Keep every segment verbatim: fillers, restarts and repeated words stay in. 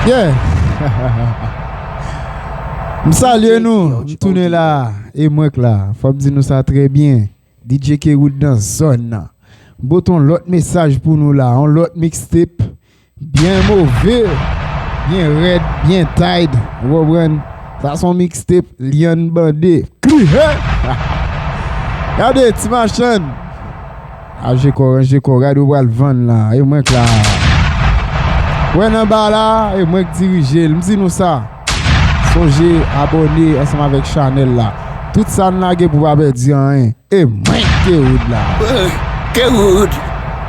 Yeah. M salye nou, m tounen la, e mwen k la. Fò m di nou sa trè byen. D J Kewood nan zòn nan. M pote yon lòt mesaj pou nou la, yon lòt mixtape. Byen move, byen rèd, byen tight. Ou konprann? Sa se yon mixtape, Lyann Bande. Kli, hè! Gade, ti machann. Ranje kò, ranje kò, gade ou pral vann la. E mwen k la. Wè nan ba la, e mwen k dirije l. M di nou sa. Sonje abòne ansanm avèk chanèl la. Tout sa n lage pou pa pèdi anyen. E mwen k Kewood la. Kewood.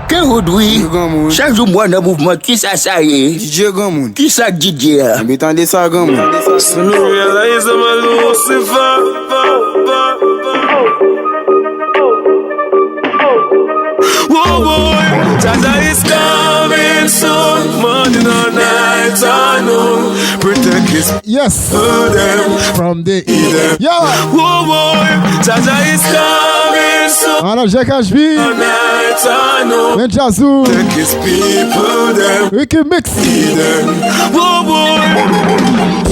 Kewood, wi. Wi, granmoun. Chak jou m wè nan mouvman, kisa sa ye? D J granmoun. Kisa D J a? Anben tande sa, granmoun. Soon you realize I'm a Lucifer. Whoa, boy, Jah Jah is coming soon. Morning or night or noon. Protect his Yes. From the Eden. Yo. Whoa, boy. Jah Jah is coming soon. Ala Jack H B. Night I know. Ben Jazou. Take his people them. Ricky Mix. Eden. Whoa, boy.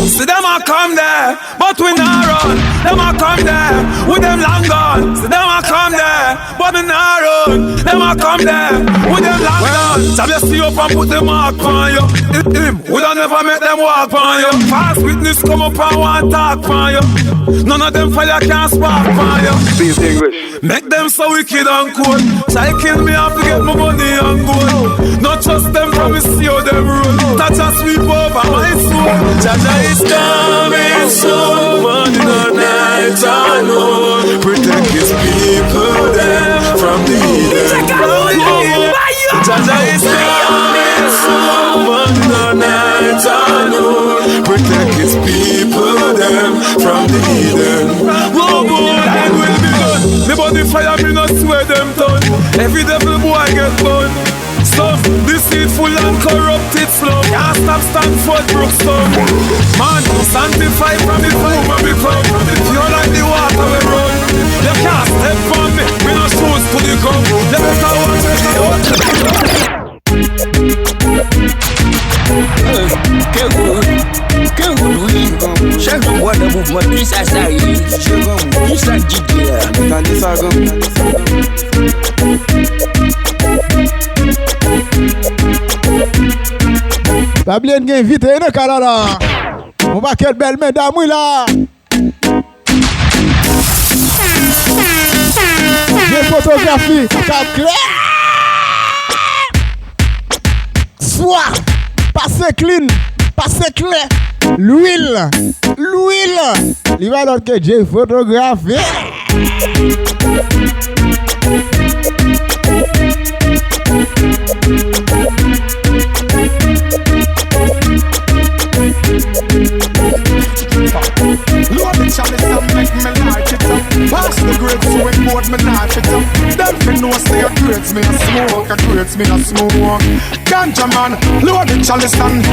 See dem a come there, but we nah run. Dem a come there with dem long gun. See dem a come there. But mi nah run, dem a come there with dem long gun. Jah bless yuh up and put di mark pon yuh. Him, him woulda never mek dem walk pon yuh. False witness come up and want talk pon yuh. None a dem fire can spark pon yuh. Speak English. Mek dem so wicked and cold. Try kill mi and forget mi money and gold. No trust dem from mi see how dem roll. That just sweep over my soul. Jah Jah is coming soon. Morning or night I know. Protect his people them from the heathen. Jah Jah is coming soon. Morning or night I know. Protect his people them from the heathen. Whoa, boy, it will be done. Mi burn di fire, mi nuh swear dem turn. Every devil boy get burn. Stuff, deceitful and corrupted slum. Can't stop Stanford Brooks slum. Man, sanctify from the womb I become. Pure like the water we run. Yuh can't step on mi, mi nuh shoes to the ground. Yuh better watch the ocean. Kewood, Kewood, wi. Chak jou m wè nan mouvman, kisa sa ye? Kisa D J a? Tande sa, granmoun. Pa bliye n gen envite nan kay la la. Yon pakèt bèl medam, wi la. Gen fotografi k ap klè. Swa pase clean, pase klè. Lwil, lwil. Li pa lòt ke J Fotografi. Load the chalice and make me light it up. Pass the grapes to it, board me knife it up. Dem fi know seh a grades mi a smoke, a grades mi a smoke. Ganja man, load the chalice and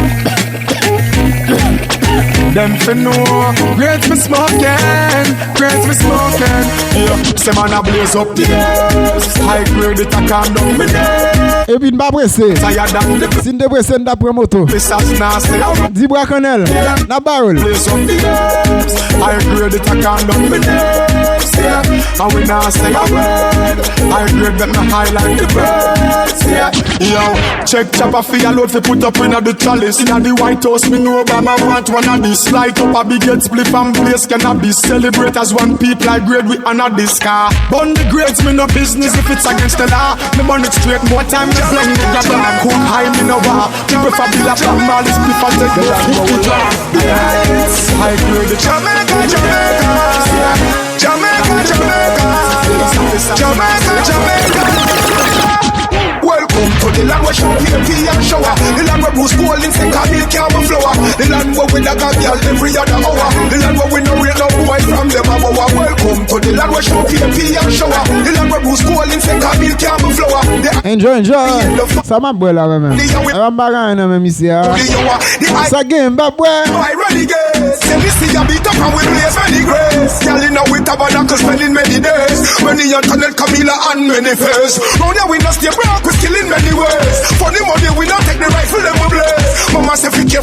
dem fi know grades mi smoking, grades mi smoking. Yeah, seh man a blaze up the herbs. High grade it a calm down mi nerves. Epi n pa prese. Tired and the Si n te prese, n t ap pran moto. Di bwa kannèl, n ap barel. Blaze up the herbs. High grade it a calm down mi nerves, yeah. And we nah say a word. High grade mek mi high like the birds, yeah. Yo, check chopper fi a load fi put up inna the chalice. Inna the White House, mi know Obama want one a this. Light up a big head spliff and blaze cannabis. Celebrate as one people, high grade we honor this. Car burn the grades, mi no business if it's against the law. Mi burn it straight, more time mi blend the grab and cook high, mi no war. Mi prefer build a palm, all this people take no food. High grade. Jamaica, Jamaica. Jamaica, Jamaica. Jamaica, Jamaica. Welcome to the land where show P P and shower. The land where Bruce Gold in second milk can't be flour. The land where we dog a girl every other hour. The land where we no rate no boy from them a bow. Welcome to the land where show P P and shower. The land where Bruce Gold in second milk can't be flour. The Enjoy, enjoy. Sa m ap bwè la menm? Epa m pa gen anyen nan menm isi a. Sa gen m p ap bwè? Boy renegade. Seh mi see a beat up and we blaze many grades. Gyal inna we tabernacle spending many days. Many Antoinette, Camila and many face. Round here we no stay broke, we skillin' many ways. Funny money, we no take the rifle dem we blaze. Mama seh fi careful.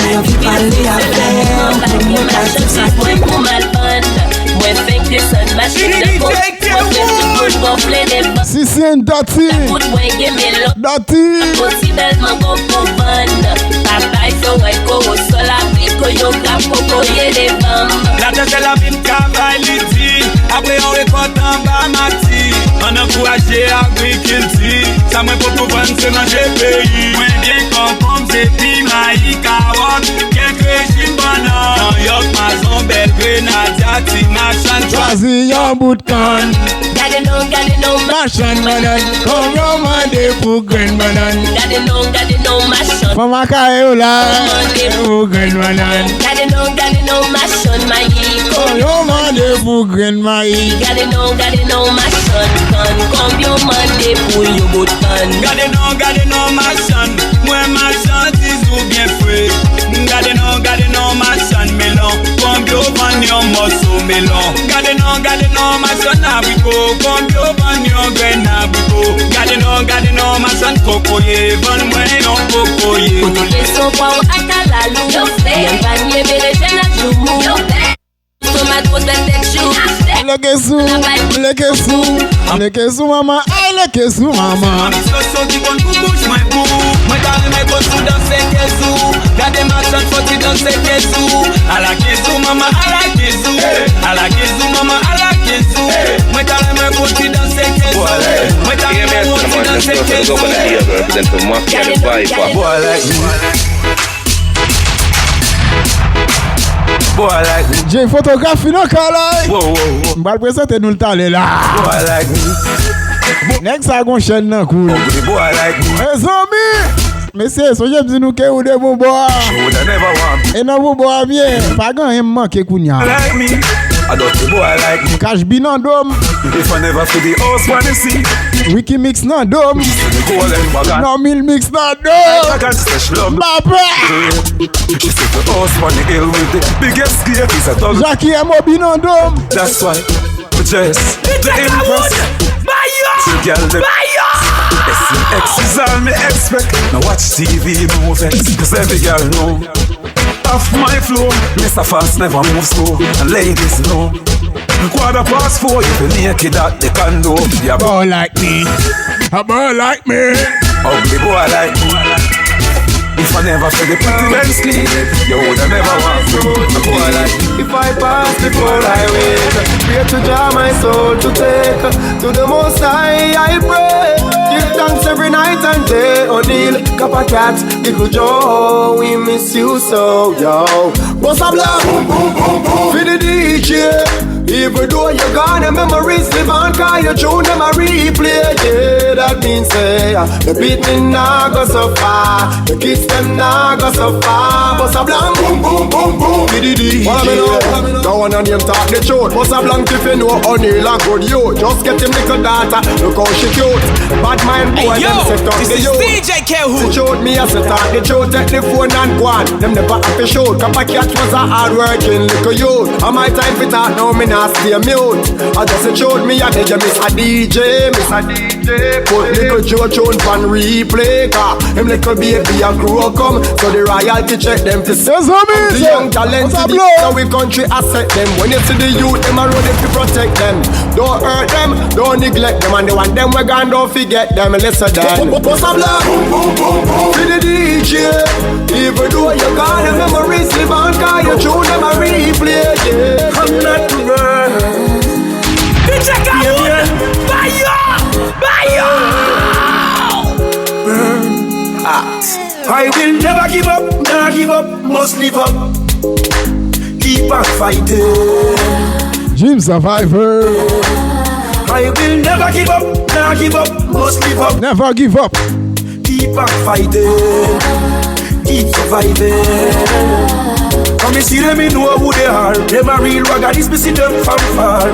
Mwen anvi pale avè w, pou mwen ka di sa. Mwen pou m al vann. Mwen fenk desann machin nan, mwen fenk tout moun gonfle devan. Sisi and Dati. Kout mwen gen melon. Dati. Poti tèlman bon pou vann. Papay, fè wè korosòl, abriko, yo grap kokoye devan m. Latè se lavi m travay li di. Apre yon rekòt anba mati, ann ankouraje agrikilti. Sa mwen pot pou vann se manje peyi. Mwen gen konkonm, zepi, mayi, kawòt, kèk rejim bannann. Manyòk, mazonbèl, grenadya, ti machann. Chwazi yon bout kann. Gade non, gade non, machann bannann. Konbyen w mande pou grenn bannann? Gade non, gade non, machann. Fanm a kay yo la. Pou grenn bannann. Gade non, gade non, machann mayi. Konbyen w mande pou grenn mayi? Gade non, gade non, machann kann. Konbyen w mande pou yon bout kann? Gade non, gade non, machann. Mwen machandiz ou byen fre. Gade non, gade non, machann melon. Konbyen w vann yon mòso melon? Gade non, gade non, machann abriko. Konbyen w vann yon grenn abriko? Gade non, gade non, machann kokoye. Vann mwen yon kokoye. Kote leson pwav ak kalalou? Yo fè. Nan panye berejèn ak joumou. Yo fè. Tomat, wòtèl, lèt, jou. Leke sou, leke sou, leke sou manman, ay leke sou manman. Mami Soso ki konn pou bouch mwen pou. Mwen ta renmen konn sou danse kezou. Gade machann fò ti danse kezou. Ala kezou manman, ala kezou. Ala kezou manman, ala kezou. Mwen ta renmen konn ti danse kezou. Mwen ta renmen konn ti danse kezou. Boy like me. Boy like me. Jay Fotografi nan kay la. Wow, wow, wow. M pral prezante nou l talè la. Boy like me. Nèg sa gon chèn nan kou l. Boy like me. Mezanmi, mesye, sonje m di nou ke ou de bon bò a. She woulda never want me. E nan bon bò a m ye, pa gen anyen m manke kounye a. Like me. Dirty boy like me. Cash B nan dom. If I never feel the house wanna see. Ricky Mix nan dom. The golden wagon. Normil Mix nan dom. Wagon special love. Mbappé. She said the house on the hill with the biggest gate is a dog. Jackie M O B nan dom. That's why we just the impress. Two girl dem. They see X is all me expect. Now watch T V movies. Cause every girl know. Off my flow, Mister Fast never move slow. And ladies know. Quarter past four, you feel naked at the condo. Yeah, boy like me, a boy like me, ugly boy like me. If I never feel the pretty men sleep, you woulda never want to. A boy like me. If I pass the four highways, pray to Jah my soul to take. To the Most High I pray. Give thanks every night and day. O'Neal, Copper Cat, Little Joe, we miss you so, yo. Bossa Blanc, boom, boom, boom, boom. Fi di D J. Even though you gone, the memories live on, 'cause your tune dem a replay. Yeah, that means say, uh, the beat me nah go so far. The kids dem nah go so far. Bossa Blanc, boom, boom, boom, boom. Fi di D J. Follow me now, follow me now. Don't wanna name talk the truth. Bossa Blanc, if you know O'Neal a good youth. Just get him little daughter, look how she cute. Bad mind boy, dem set up the youth. Hey, yo, this is D J Kehu. The truth, me a seh talk the truth, take the phone and gwaan. Dem never have to shoot. Copper Cat was a hard working little youth. And my time fi talk now, me nah stay mute. I just the truth, me a beg you, Mister D J, Mister D J. Put Little Joe tune pon replay, 'cause him little baby a grow come. So the royalty check dem fi see. Yes, homie. The young talent fi the, so we country asset dem. When you see the youth, dem a ready fi protect dem. Don't hurt dem, don't neglect dem, and the one dem we gone, don't forget dem. Listen then. Bossa Blanc, boom, boom, boom, boom. Fi di D J. Even though you gone, the memories live on, 'cause your tune dem a replay. Yeah. I'm not the one. D J Khaled, fire! Fire! Burn. Hot. I will never give up, nah give up, must live up. Keep on fighting. Dream Survivor. I will never give up, nah give up, must live up. Never give up. Keep on fighting, keep surviving. When mi see dem, mi know who they are. Dem a real ragadis, mi see dem from far.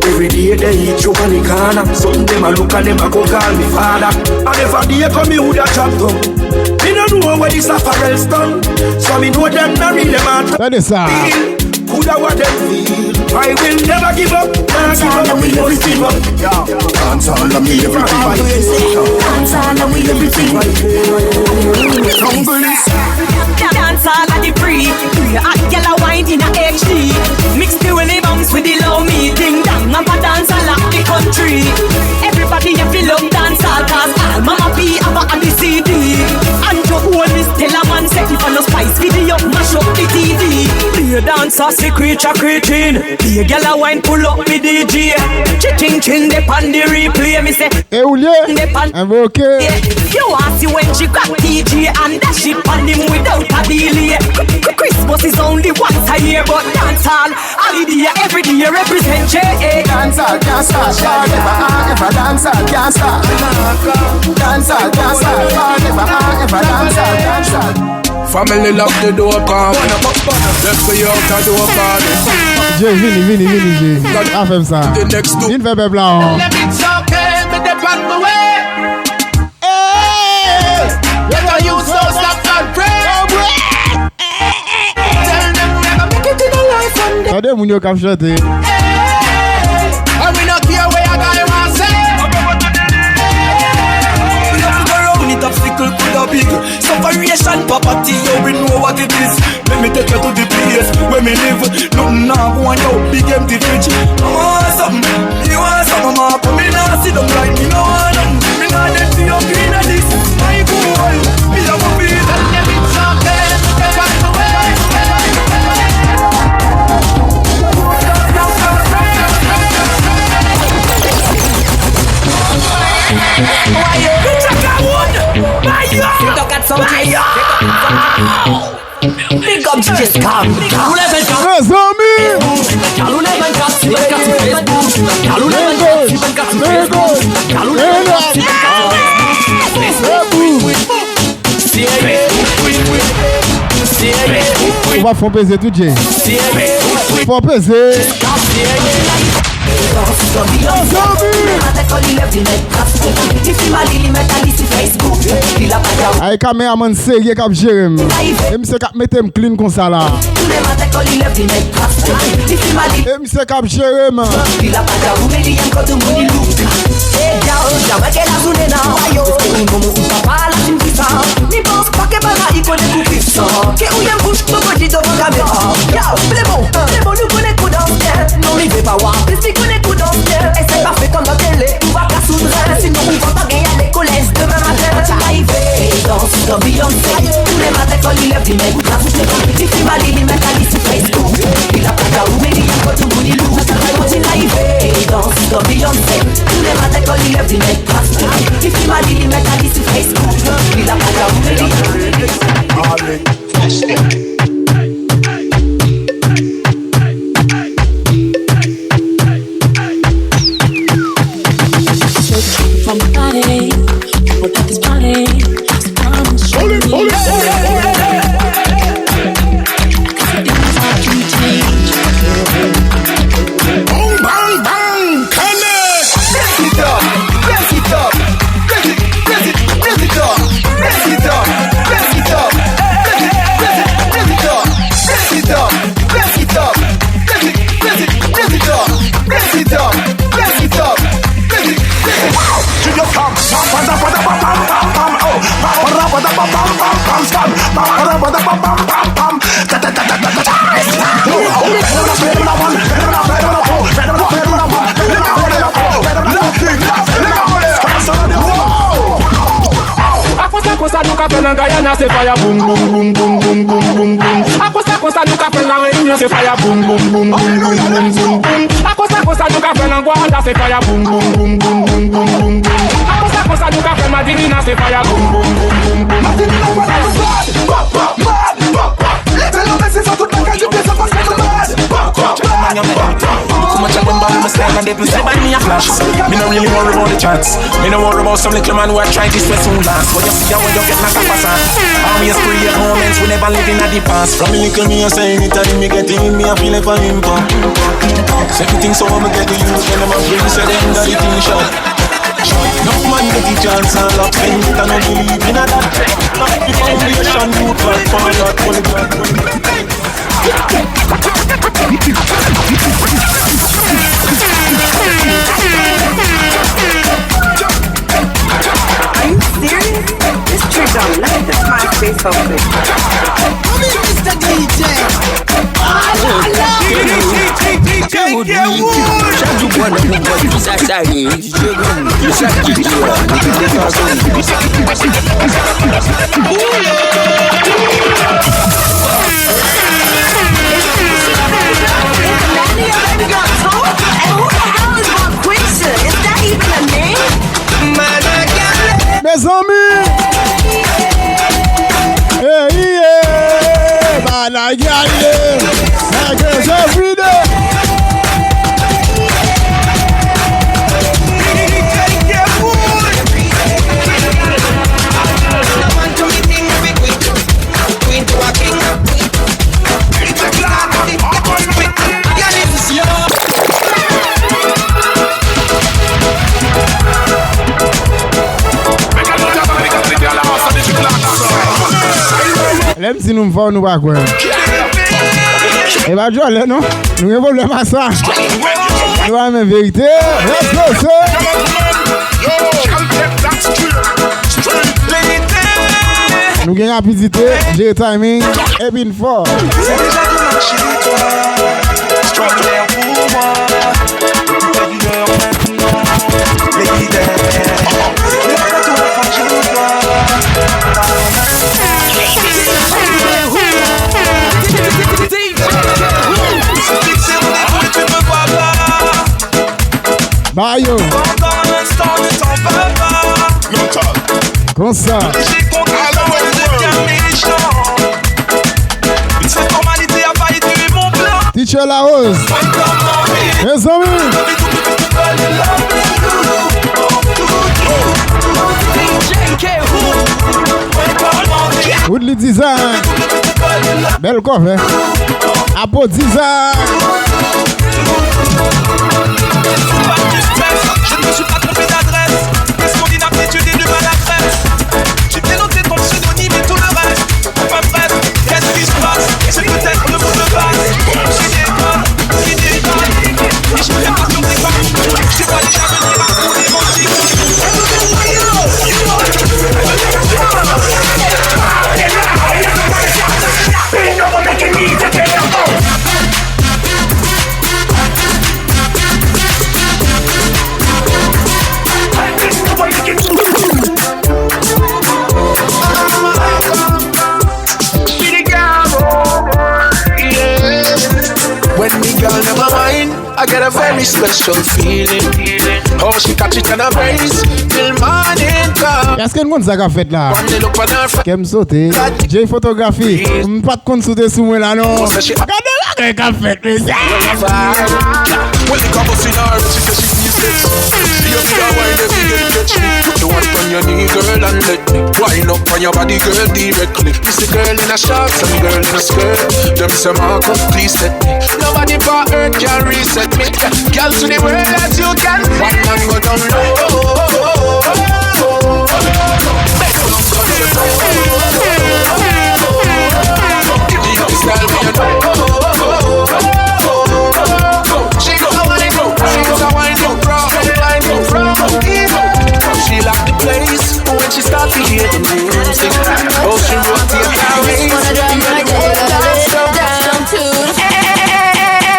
Every day they eat you on the corner. Something dem a look and dem a go call me father. And if a day come, mi woulda chop down. Mi nuh know where this a forest stand. So mi know dem nuh real, dem a. Tande sa. Coulda what dem feel. I will never give up. Nah give up, we must give up. Dancehall a mi everything. Dancehall a mi everything. Dancehall a di free. Hot gyal a wine inna H D. Mix the Willie Banks with the low me. Ding dong, I'm a dancehall a di country. Everybody haffi love dancehall, 'cause all Mama P have a on the C D. And your own Miss Stella man seh if a nuh Spice video, mash up the T V. Play dancehall, see creature creating. Be a gyal a wine, pull up mi D J. Chi ching ching, dey pon di replay. Mi seh, e ou l ye? Dey pon. Envoke. You want see when she crack D J and dash it pon him without a delay. Christmas is only once a year, but dancehall, holiday, every day represent J A. Dancehall can't stop forever and ever. Dancehall can't stop. Dancehall can't stop forever and ever. Dancehall can't stop. Family lock the door, pam. Dem seh yo ka do a party. Jay, vini, vini, vini, Jay. Afè m sa. Vin fè pèp la, on. Tande moun yo k ap chante. Sufferation, poverty, yo, we know what it is. Let me take you to the place where me live. Nothing nah go on, yo, big empty fridge. I want something, you want something, mama, come in and sit down like me, no one. Me nah dead fi yuh inna this. My boy, me a go be. Big up D J Scam. Mezanmi! Ou pa fon peze tou, Jay. Fò peze. Ay, kameamann serye k ap jere m. E misye k ap mete m clean konsa la. E misye k ap jere m. A konsa konsa nou ka fè nan Guyana, se fire boom boom boom boom boom boom. A konsa konsa nou ka fè nan La Réunion, se fire boom boom boom boom boom boom boom boom. A konsa konsa nou ka fè nan Guada, se fire boom boom boom boom boom boom boom boom. A konsa konsa nou ka fè Madilina, se fire boom boom boom boom boom. Madilina, pop, pop, mad, pop, pop. Leve la men si sa tout bagay di pye sa paske nou mad. Pop, pop, mad, pop, pop. Too much of them bottom a style and they play. Say by me a flash. Me no really worry about the chats. Me no worry about some little man who a try this way soon last. What you see and what you get like a pass on. Always create moments, we never live in the past. From me little me a say anytime me get in, me a feel like a impact. Say the thing so I'ma get the youth and them a bring say them got the thing shot. Nuff man get the chance and lock same it and no believe in a that. The foundation youth like fire, holy God. Are you serious? This trick don't let this my space open. Mister D J. Chak jou pran nan pou bòs, sa, sa, e, e, e, sa ki di la. Mezanmi! Ey, ey, banagale! Nèg yo vide! Lè m di nou m fò, nou pa kwè. E pa djòlè, non. Nou gen pwoblèm ak sa. Nou pa renmen verite. Let's go, sir. Nou gen rapidite, jere timing, epi n fò. Ba yo. Konsa. Teacher Larose. Mezanmi. Woodly Design. Bèl kòve. Apodiza. Je ne me suis pas trompé d'adresse. Question d'inaptitude et de maladresse. J'ai bien noté ton pseudonyme et tout le reste. Enfin bref, qu'est-ce qui se passe ? C'est peut-être le mot de passe. Qui déconne, qui déconne. Et je fais pas sur des femmes. Je vois déjà venir un coup démenti. When mi girl dem a wine, I get a very special feeling. How she catch it and a raise till morning come. Èske n konn sa k ap fèt la? From the look on her face, Kè m sote. Jay Fotografi. M pa t konn si w te sou mwen la non. Gade bagay k ap fèt mesye. Well, the couple seen her, she said she feel this. She just can't wine every day, catch me. Put the one on your knee, girl, and let me wine up on your body, girl, directly. This the girl in a shorts and girl in a skirt. Dem seh Marco, please set me. Nobody for earth can reset me. Girl, to the world as you can. Wine and go down low. She like the place when she start to hear the music. Oh, she rotate her waist.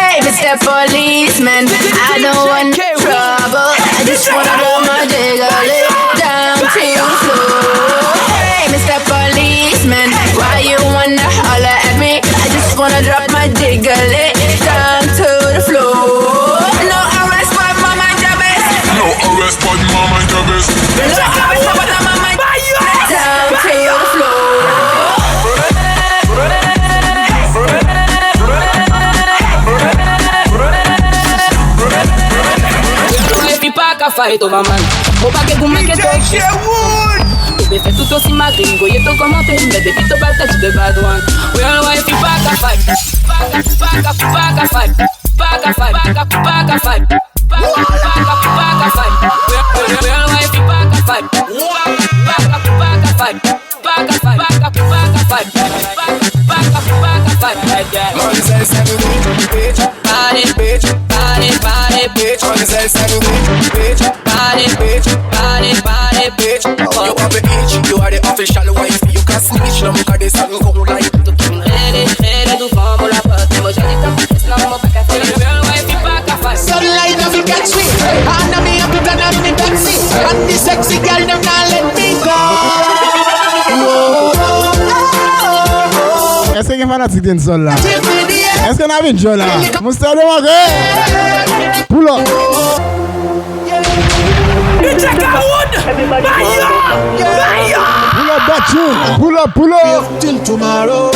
Hey, Mister Policeman, I don't want no trouble. I just wanna drop my diggly down to the floor. Hey, Mister Policeman, why you wanna holler at me? I just wanna drop my diggly down to the floor. No arrest for my mind, Jabez. No arrest, but mama interest. No arrest for my mind, down to the floor. Real wifey pa ka fight, oh maman. Ou pa gen goumen ke to. Ou pe fè tout osi magre, m voye to kòmante, men depi to pa tèt de bad one. Real wifey pa ka fight. Pa ka, pa ka, pa ka fight. Pa ka fight, pa ka, pa ka fight. Pa ka, pa ka, pa ka fight. Real, real, real wifey pa ka fight. Pa ka, pa ka, pa ka fight. Pa ka fight, pa ka, pa ka fight. Pa ka, pa ka, pa ka fight. Like that. Mademoiselle Sadouni, bitch, body, bitch, body, body, bitch. Mademoiselle Sadouni, bitch, body, bitch, body, body, bitch. You are the itch, you are the official wife. You can snitch, no, 'cause this song go like. Rele, rele douvan pou la pòt, men mwen jwenn li tankou Islam, mwen pa ka fè. Real wifey pa ka fight. Sunlight of the catch me. And me a put on the taxi. And the sexy girl dem nah let me go. Èske gen fanatik dancehall la? Èske n ap enjoy la? Mousta de Magre. Pull up. D J Kawood! Mayo! Mayo! Pull up, Batchou. Pull up, pull up. Till tomorrow.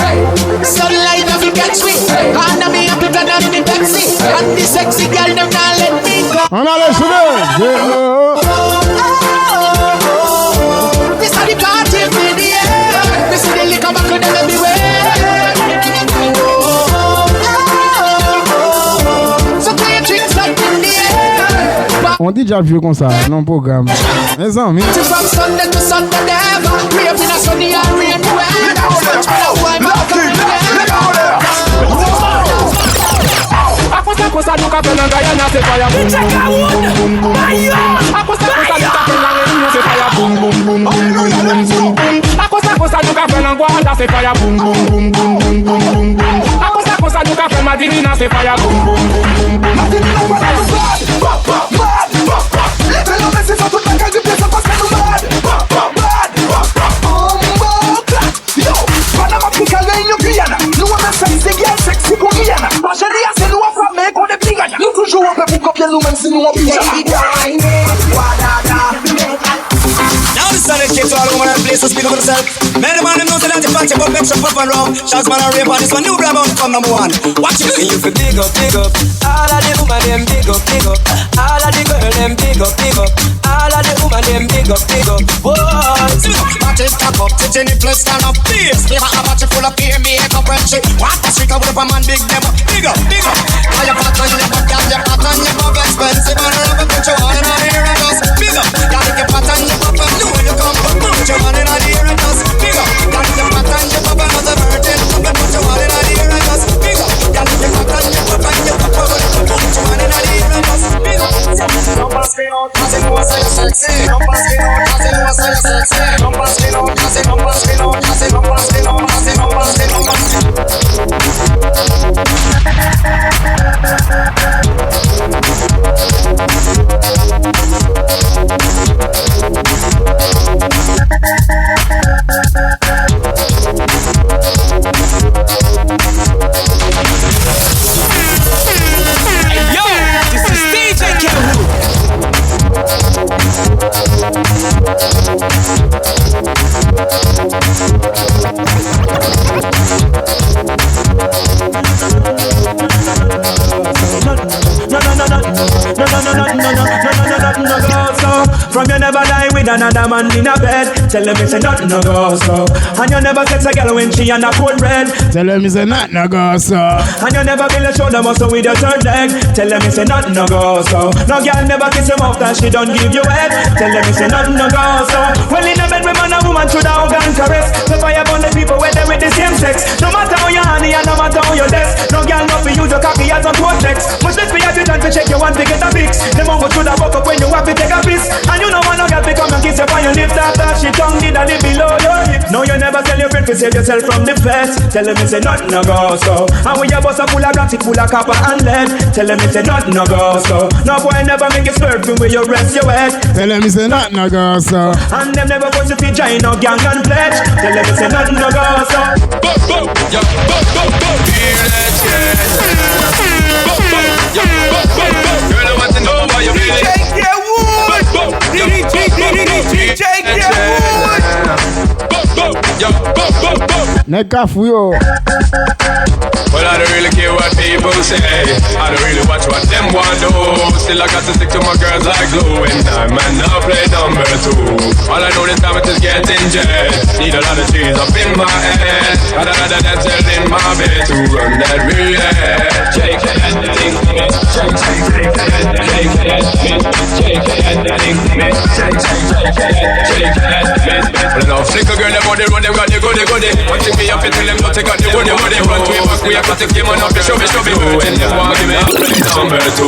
Sunlight of the catch me. And me a put on the taxi. And the sexy girl dem nah let me go. Ann ale, soube. Yeah. This a the party for the air. This is the liquor bottle dem everywhere. So put your drinks up in the air. On di djab jwe konsa nan pwogram. Mezanmi. From Sunday to Sunday, never. Rave in a sunny and rainy weather. A konsa konsa nou ka fè nan Guyana se faya boum boum boum boum boum boum. A konsa konsa nou ka fè nan Réunion se faya boum boum boum boum boum boum boum. A konsa konsa nou ka fè nan Guada se faya boum boum boum boum boum boum boum boum. A konsa konsa nou ka fè Madilina se faya boum boum boum boum boum. Madilina pa nan mad, pa pa mad, pa pa. Leve la men se sa tout bagay di pye sa paske nou mad, pa pa mad, pa pa. Bomboclat. Yo, Panama, Africa, Réunion, Guyana. Nou renmen sexy girl, sexy pou Guyana. Pa cheri a se nou ap frape kon de piranya. Nou toujou anpè pou kopye nou menm si nou an pijama. Baby, wine it, wadada. Now this is a kid to all the woman that play, so speak up for yourself. Man, the man dem know say that the party pop extra pop and rum. Shots man and rape on this one, new grab on come number one. Watch it. You feel big up, big up. All of the woman dem big up, big up. All of the girl dem big up, big up. All of the woman dem big up, big up. Whoa. Party Cock up, titty nipple stand up. Bass, flavor Apache full of P M B A cup when she walk the street, I would up a man big dem up. Big up, big up. Call your pattern, your back, girl, your pattern, your back expensive and love it, put your hand in the air and just big up. Girl, if your pattern, your back, and know you come, put your hand in the air and just big up. Girl, if your pattern, your back, and the virgin, come and put your hand in the air and just big up. Girl, if your pattern, your back, and your back, put your hand in the air and just big up. Hey, yo, this is D J Kenwood. From you never lie with another man in a bed. Tell dem mi seh nothing no go so. And you never sex a girl when she on a cold bread. Tell dem mi seh nothing no go so. And you never build a shoulder muscle with your third leg. Tell dem mi seh nothing no go so. No girl never kiss him after she done give you head. Tell dem mi seh nothing no go so. Well, in a bed with man and woman should have hug and caress. The fire burn the people where they with the same sex. No matter how you honey and no matter how you less. No girl no fi use your cocky as a protect. Much less fi have the time to check your one to get a fix. Dem a go through the buck up when you have to take a piss. And you know one no girl fi come and kiss you on your lips after she tongue did a live below your hips. No, you never tell your friend to save yourself from the flesh. Tell dem mi seh nothing no go so. And we a bus a full of rock, it full of copper and lead. Tell dem mi seh nothing no go so. No boy never make you swerve when you rest your head. Tell dem mi seh nothing no go so. And dem never force you to join no gang and pledge. Tell dem mi seh nothing no go so. Boom, boom, yeah, boom, boom, boom. Feel that shit. Boom, boom, yeah, boom, boom, boom. Girl, I want to know why you feel it. D J Kenwood. Boom, boom, yeah, boom, boom, boom. D J Kenwood. Boom, boom, yeah, boom, boom, boom. Nèg Kafou yo. Well, I don't really care what people say. I don't really watch what them want do. Still, I got to stick to my girls like glue. And I'm not play number two. All I know this time it is getting jet. Need a lot of trees up in my head. Got a lot of damsel in my bed to run that relay. Shake that thing, shake, shake, shake that thing, shake that thing, shake that thing, shake, shake, shake that thing. Well, now flick a girl, dem on the road, dem got the goody goody. One thing me have to tell dem, don't take out the woody woody. Front way, back way, I got the game on up, show me, show me. Number two.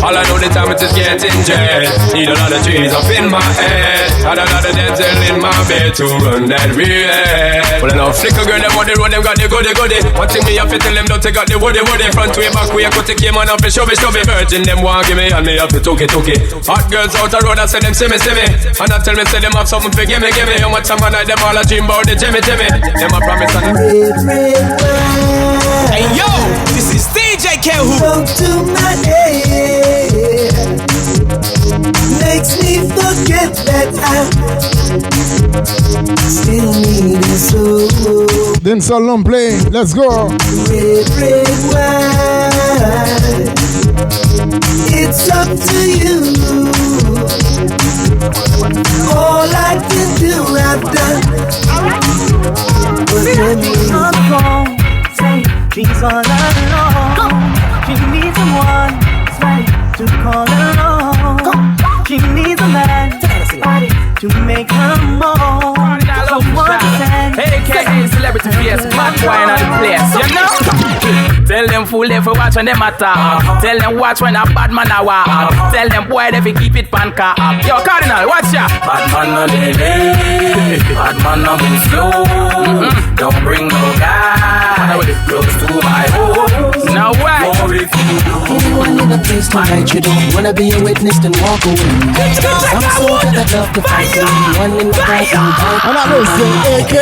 All I know the time it is getting jet. Need a lot of trees up in my head. Had a lot of damsel in my bed to run that relay. Well, now flick a girl, dem on the road, dem got the goody goody. One thing me have to tell dem, don't take out the woody woody. Front way, back way, I got the game on up, show me, show me. Virgin, dem want give me and me have to took it, took it. Hot girls out the road, I say dem see me, see me. And I tell me, say dem have something fi gimme, gimme. How much a man like dem all a dream bout the Jimmy, Jimmy. Dem a promise and Red, red wine. Hey yo, this is D J Kenwood. Go to my head. Makes me forget that I still need it so. Dancehall non play, let's go. Red, red wine. It's up to you. All I can do, I've done. But let me Say, she's all alone. She needs someone, say, to call her own. She needs a man, to make her moan. Someone to say, A K A Celebrity P S, Mad Boy in the place, you know? Tell dem fool dem fi watch when dem attack. Tell dem watch when a bad man a walk. Tell dem boy dem fi keep it pan cop. Yo, Cardinal, watch ya. Bad man no delay, bad man no move slow. Don't bring no guy close to my home. No way. Anyone in the place tonight, you don't wanna be a witness, then walk away. Some soldier that love to fight, anyone in the back and fight. And I know say A K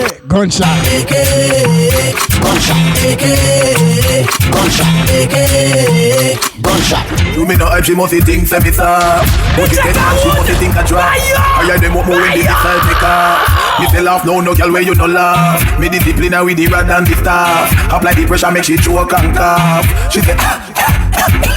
A gunshot. A K A gunshot. A K A gunshot. A K A gunshot. True mi nuh hype, she must think seh mi soft. But she get mad, she must think I drop. I hear dem up more when the missile take off. Mi seh laugh now, no girl weh yuh nuh laugh. Mi discipline her with the rod and the staff. Apply the pressure, mek she choke and cough. She seh, ah, ah, ah.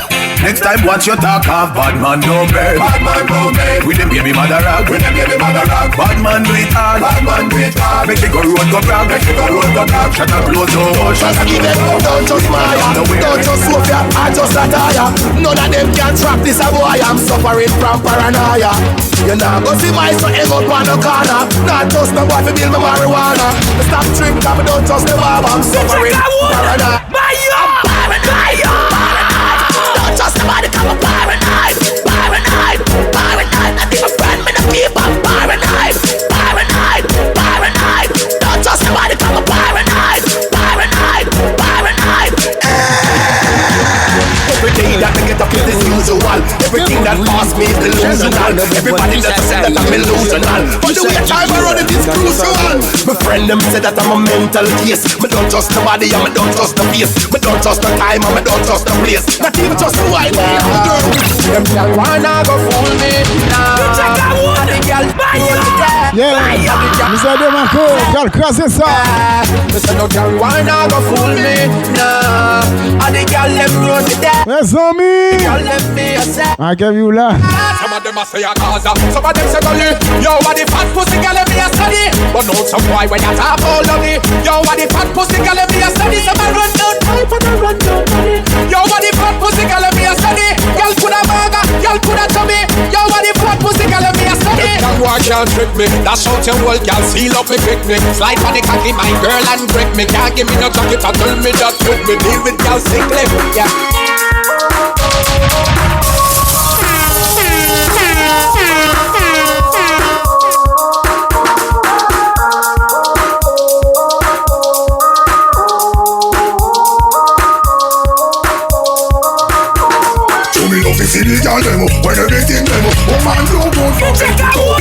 Next time watch your talk, have bad man no bed. Bad man no bed. With dem baby mother rag. With dem baby mother rag. Bad man do it hard. Bad man do it hard. Make it go road go brag. Make it go road go brag. Shut up, blow no. Don't just give it up, don't just Maya. Don't just Sophia, I just Ataya. None of them can trap this a boy. I'm suffering from paranoia. You nah go see my son hang up on the corner. Not just no boy fi build my marijuana. Stop drink, come don't trust the barber. I'm suffering paranoia. Mayo! Mayo! Don't trust nobody, come a paranoid. Paranoid, paranoid. Not even friend, me no keep a paranoid. Paranoid, paranoid. Don't trust nobody, come a paranoid. Paranoid, paranoid. Every day that me get up is usual. Everything that pass me is delusional. Everybody that say that I'm illusional. But the way time around it is crucial. My friend them say that I'm a mental case. Me don't trust nobody and me don't trust the face. Me don't trust the time and me don't trust the place. Not even trust the white man. Dem gyal wanna go fool me. Nah. Di gyal wanna. Yeah. Mister Demarco, gyal kraze sa. Me seh no gyal wanna go fool me. Nah. All the gyal dem run me down. Mezanmi. Gyal dem me a seh. Akèm you la. Some of them a seh a Gaza, some of them seh Gully. Yo, what the fat pussy gyal dem me a study. But now some boy when you talk all of me. Yo, what the fat pussy gyal dem me a study. Some a run down type and a run down money. Yo, what the fat pussy gyal dem me a study. Gyal coulda maga, gyal coulda chubby. Yo, what the fat pussy gyal dem me a study. If that war can't trick me, dash out your whole gyal, seal up me quick me. Slide for the cocky, my girl, and grip me. Can't give me no jacket, I tell me that fit me. Deal with gyal sickly, yeah. So me love to see the gyal dem when everything dem. Woman no good for me to go.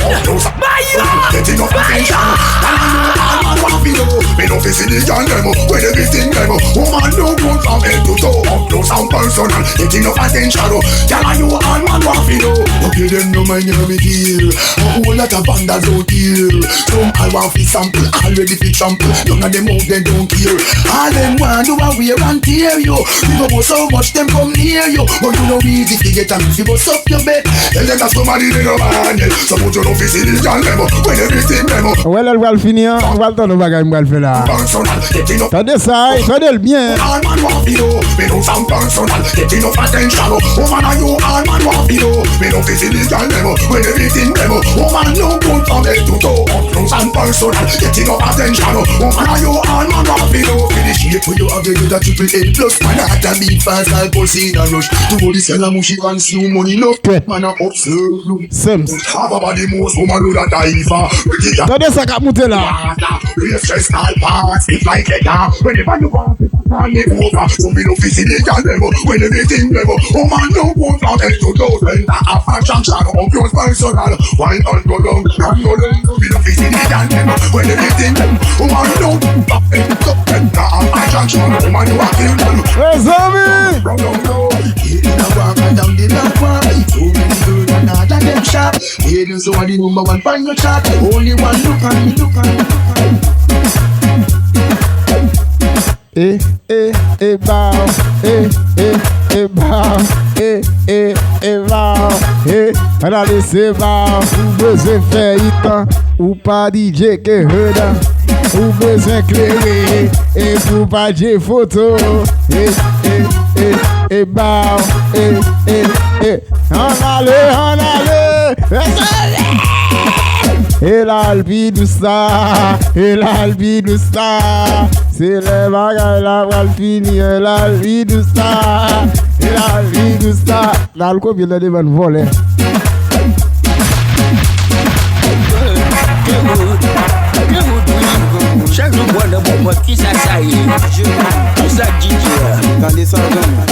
Get enough attention. And I know all man want to know. Me love to see the gyal dem when everything dem. Woman no good from head to toe. Up close and personal. Get enough attention. Gyal, I know all man want to know. Okay, dem no mind you, no me care. A whole lot of vandals out here. Some all want fi sample, already fi trample. None of dem out there don't care. All dem want do a wear and tear you. We go so much dem come near you, but you know easy fi get and fi bust up your bed. Tell dem that somebody dem no man yet. So put your love fi see the gyal dem when everything dem. Wè lè l pral fini an, ou pral tann yon bagay m pral fè la. Personal, get enough. Tande sa, tande l byen. All man want fi know, me know some personal. Get enough attention. Woman, are you all man want fi know? Me love to see the gyal dem when everything dem. Woman no good from head to toe. Up close and personal. Get enough attention. Woman, are you all man want fi know? Finish it for you have the triple A plus. Man, heart a beat fast, alcohol in a rush. To all this yellow mushy and slew money no. Man, I observe you. Sims. Have a body most woman with a diva. Tande sa k ap moute la. Raise chest all parts, it's like leather. Whenever you want it, hand it over. So me no fi see the gyal dem when everything dem. Woman no good from head to toe. When the half attraction, up close personal. Why not go down and go down? Me no fi see the gyal dem when everything dem. Woman no good from head to toe. When the half attraction, woman you are killing them. Mezanmi! Run down low. Hit in a walk and down the block. Why? Too many girls and all of them sharp. Hear you so the number one pan your chart. Only one look on me, look on me, look on me. E, e, e, bow, e, e, e, bow, e, e, e, bow, e, ann ale se bow, ou bezwen fè itan, ou pa D J ke heda, ou bezwen klere, e pou pa J foto, e, e, e, e, bow, e, e, e. Ann ale, ann ale. E la l pi dous la, e la l pi dous la. Se lè bagay la pral fini, e la l pi dous la, e la l pi dous la. L al kopye l nan devan vòlè. Chak jou m pran nan bon mwen, kisa sa ye? Kisa D J a? Tande sa, zanmi.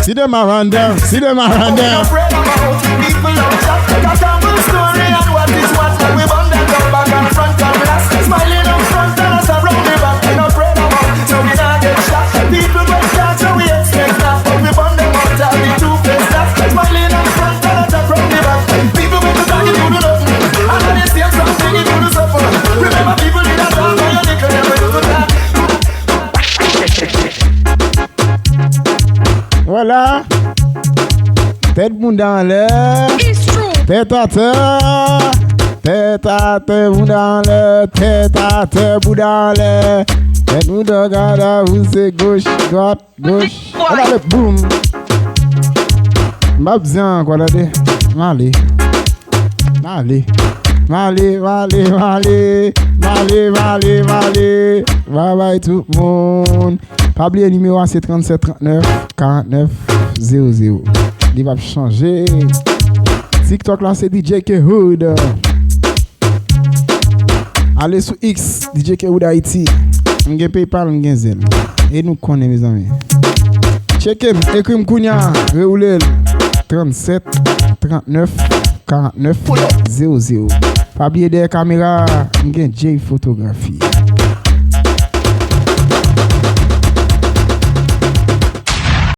See them around them, see them around them. People love chat, like a travel story and what is what. We burn them down back and front and last. Smiling up front and us around the back. We no afraid of mouth, so we not get shot. People get shot, so we expect that. But we burn them out, all the two face that. Smiling up front and us around the back. People with the talk, if you do nothing. And all the same something, if you do suffer. Remember, people did a talk, and you nickel them, we do that. Vwala. Tèt bounda anlè. Tèt atè. Tèt atè, bounda anlè. Tèt atè, bounda anlè. Tèt bounda gada, bouse goch, dwat, goch. Ann ale, boum. M ap di ankò, tande. M ale. M ale. M ale, m ale, m ale. M ale, m ale, m ale. Babay tout moun. Pa bliye nimewo a se trannsèt trannèf karannèf zewo zewo. Li p ap chanje. TikTok la se D J K Hood. Ale sou X, D J K Hood Haiti. M gen PayPal, m gen Zelle. E nou konnen, mezanmi. Tcheke m, ekri m kounya, rewoule l. Trannsèt trannèf karannèf zewo zewo. Pa bliye dèyè kamera, m gen J Fotografi.